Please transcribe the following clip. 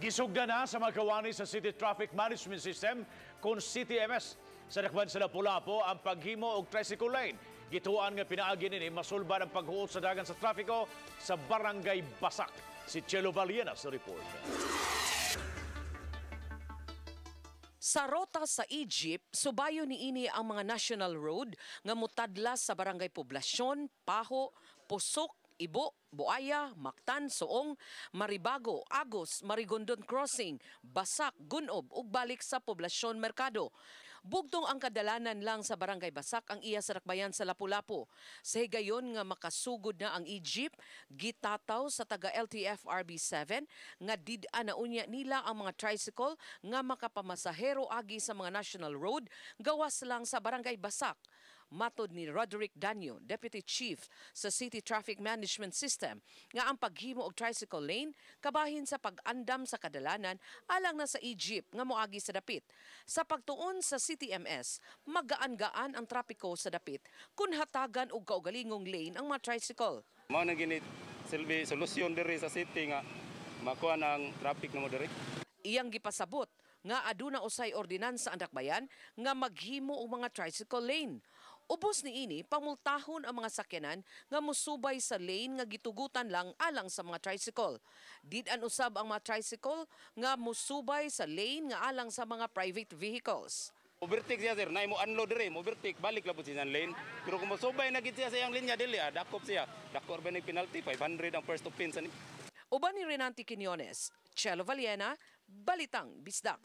Gisugda na sa mga kawani sa City Traffic Management System kung CTMS sa dakban sa Lapu-Lapu ang paghimo og tricycle lane. Gituan nga pinaagi nini masulbad ang paghuot sa dagan sa trapiko sa Barangay Basak. Si Chelo Valiena sa report. Sa rota sa Egypt, subayo niini ang mga national road nga mutadla sa Barangay Poblasyon, Paho, Pusok, Ibo, Buaya, Mactan, Suong, Maribago, Agos, Marigondon Crossing, Basak, Gunob ug balik sa Poblasyon Merkado. Bugtong ang kadalanan lang sa Barangay Basak ang iya sa dakbayan sa Lapu-Lapu. Sa higayon nga makasugod na ang Egypt, gitataw sa taga LTF RB7 nga did-a na unya nila ang mga tricycle nga makapamasahero agi sa mga national road gawas lang sa Barangay Basak. Matod ni Roderick Danyo, Deputy Chief sa City Traffic Management System, nga ang paghimo og tricycle lane kabahin sa pag-andam sa kadalanan alang na sa Egypt nga moagi sa dapit. Sa pagtuon sa CTMS, magaan-gaan ang trapiko sa dapit kun hatagan og kaugalingong lane ang mga tricycle. Mao na gini silbi solusyon diri sa city nga makuha ng traffic na mo diri. Iyang gipasabot nga aduna usay ordinansa ang dakbayan nga maghimo og mga tricycle lane. Ubos niini, pamultahon ang mga sakyanan nga mosubay sa lane nga gitugutan lang alang sa mga tricycle. Did-an usab ang mga tricycle nga mosubay sa lane nga alang sa mga private vehicles. Overtake siya, sir, na mo unload diri, mo overtake, balik la pud siya lane. Pero kung mosubay na gid siya sa iyang linya dili, dakop siya. Dako ra ba penalty, 500 ang first offense ani. Uban ni Renante Quiñones, Chelo Valiena, Balitang Bisdak.